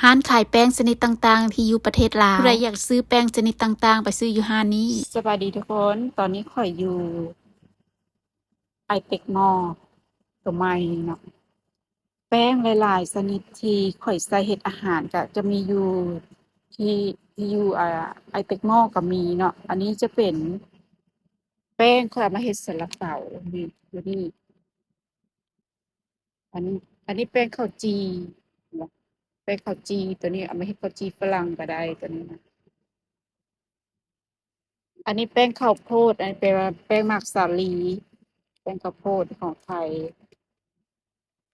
ຮ້ານຂາຍແປ້ງຊະນິດຕ່າງໆທີ່ຢູ່ປະເທດລາວ. ຜູ້ໃດຢາກຊື້ແປ້ງຊະນິດຕ່າງໆ ໄປຊື້ຢູ່ຮ້ານນີ້. ສະບາຍດີທຸກຄົນ, ຕອນນີ້ຂ້ອຍຢູ່ໄອເຕັກມໍໂຕໃໝ່ເນາະ. ແປ້ງຫຼາຍໆຊະນິດທີ່ຂ້ອຍໃຊ້ເຮັດອາຫານກະຈະມີຢູ່ທີ່ ທີ່ຢູ່ ອ່າ ໄອເຕັກມໍກໍມີເນາະ. ອັນນີ້ຈະເປັນແປ້ງຂ້ອຍເອົາມາເຮັດຊາລາເປົາ ນີ້ ຕົວນີ້. ອັນນີ້ ອັນນີ້ແປ້ງເຂົ້າຈີ່ເນາະ, ແປ້ງເຂົ້າຈີ່ຕົວນີ້ ເອົາມາເຮັດເຂົ້າຈີ່ຝຣັ່ງກໍໄດ້ ຕົວນີ້ນະ. ອັນນີ້ແປ້ງເຂົ້າໂພດ, ອັນນີ້ແປວ່າແປ້ງໝາກສາລີ, ແປ້ງເຂົ້າໂພດຂອງໄທ.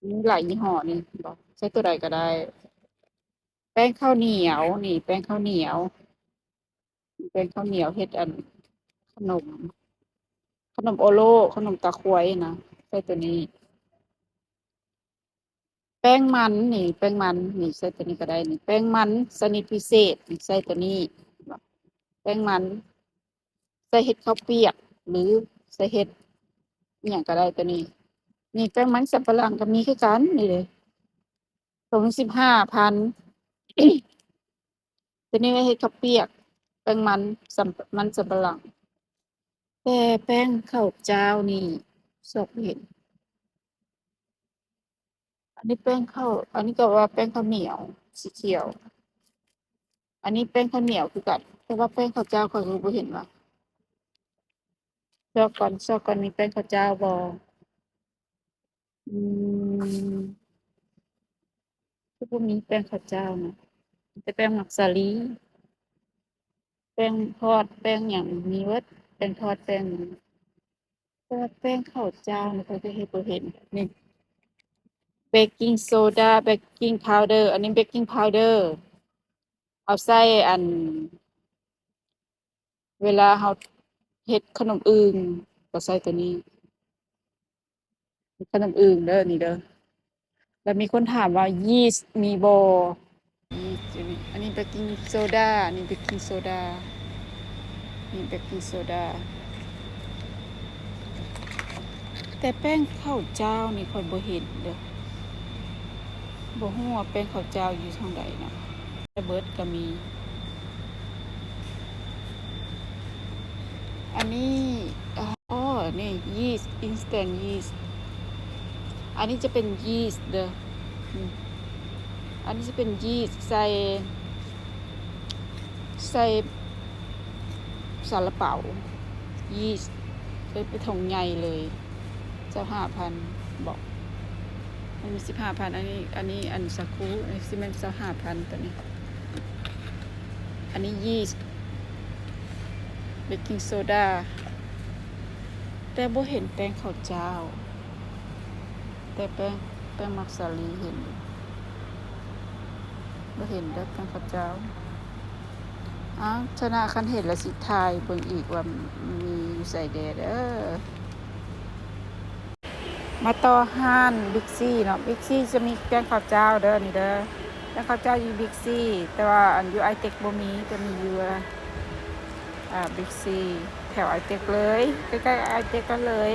ມີຫຼາຍຍີ່ຫໍ້ນີ້ ເຫັນບໍ່? ໃຊ້ຕົວໃດກໍໄດ້. ແປ້ງເຂົ້າໜຽວ ນີ້ ແປ້ງເຂົ້າໜຽວ. ແປ້ງເຂົ້າໜຽວເຮັດອັນຂະໜົມ ຂະໜົມໂອໂລ ຂະໜົມຕາຄວາຍນະ ໃຊ້ຕົວນີ້. ແປ້ງມັນນີ້ ແປ້ງມັນນີ້ ໃຊ້ຕົວນີ້ກໍໄດ້ນີ້. ແປ້ງມັນຊະນິດພິເສດນີ້ ໃຊ້ຕົວນີ້. ແປ້ງມັນໃສ່ເຮັດເຂົ້າປຽກ ຫຼື ໃສ່ເຮັດອີ່ຫຍັງກໍໄດ້ຕົວນີ້. ນີ້ແປ້ງມັນສຳປະຫຼັງກໍມີຄືກັນ ນີ້ເດ້ ຖົງໜຶ່ງສິບຫ້າພັນ. ຕົວນີ້ໄວ້ເຮັດເຂົ້າປຽກ ແປ້ງມັນສຳ ມັນສຳປະຫຼັງ. ແຕ່ແປ້ງເຂົ້າຈ້າວນີ້ຊອກເຫັນ. ອັນນີ້ແປ້ງເຂົ້າ ອັນນີ້ກໍວ່າແປ້ງເຂົ້າໜຽວສີຂຽວ. ອັນນີ້ແປ້ງເຂົ້າໜຽວຄືກັນ ແຕ່ວ່າແປ້ງເຂົ້າຈ້າວຂ້ອຍກໍບໍ່ເຫັນວ່າ. ຊອກກ່ອນ ຊອກກ່ອນ ມີແປ້ງເຂົ້າຈ້າວບໍ່? ອືມ ຄືບໍ່ມີແປ້ງເຂົ້າຈ້າວນະ, ມີແຕ່ແປ້ງໝາກສາລີ ແປ້ງທອດ ແປ້ງຫຍັງມີເບິດ ແປ້ງທອດ ແປ້ງຫຍັງ. ແຕ່ວ່າແປ້ງເຂົ້າຈ້າວນີ້ຂ້ອຍກໍເຮັດບໍ່ເຫັນ. ນີ້ ເບກກິງໂຊດາ ເບກກິງພາວເດີ ອັນນີ້ເບກກິງພາວເດີ ເອົາໃສ່ອັນ ເວລາເຮົາເຮັດຂະໜົມອຶ່ງກໍໃສ່ຕົວນີ້ ຂະໜົມອຶ່ງເດີ ນີ້ເດີ. ແລ້ວມີຄົນຖາມວ່າ ຢີສມີບໍ່? ຢີສຢູ່ນີ້ ອັນນີ້ເບກກິງໂຊດາ ອັນນີ້ເບກກິງໂຊດາ ນີ້ເບກກິງໂຊດາ. ແຕ່ແປ້ງເຂົ້າຈ້າວນີ້ຂ້ອຍບໍ່ເຫັນເດີ ບໍ່ຮູ້ວ່າແປ້ງເຂົ້າຈ້າວຢູ່ທາງໃດນະ. ເບີດກໍມີ. ອັນນີ້ ອໍ ນີ້ ຢີສ ອິນສະແຕນຢີສ ອັນນີ້ຈະເປັນຢີສເດີ. ອືມ ອັນນີ້ຈະເປັນຢີສໃສ່ ໃສ່ຊາລາເປົາ ຢີສ ເປັນຖົງໃຫຍ່ເລີຍ. ຊາວຫ້າພັນບໍ? ມັນມີສິບຫ້າພັນ ອັນນີ້ ອັນນີ້ອັນສາຄູ ອັນນີ້ຊິແມ່ນຊາວຫ້າພັນຕົວນີ້. ອັນນີ້ຢີສ ເບກກິງໂຊດາ ແຕ່ບໍ່ເຫັນແປ້ງເຂົ້າຈ້າວ ແຕ່ແປ້ງ ແປ້ງໝາກສາລີເຫັນຢູ່ ບໍ່ເຫັນເດີແປ້ງເຂົ້າຈ້າວ. ອ້າວ ຊະນະ ຄັນເຫັນແລ້ວຊິຖ່າຍເບິ່ງອີກວ່າມີຢູ່ໃສແດ່ເດີ. ມາຕໍ່ຮ້ານບິກຊີເນາະ, ບິກຊີຈະມີແປ້ງເຂົ້າຈ້າວເດີ ນີ້ເດີ ແປ້ງເຂົ້າຈ້າວຢູ່ບິກຊີ ແຕ່ວ່າອັນຢູ່ໄອເຕັກບໍ່ມີ ແຕ່ມີຢູ່ ອ່າ ບິກຊີ ແຖວໄອເຕັກເລີຍ ໃກ້ໆໄອເຕັກກັນເລີຍ.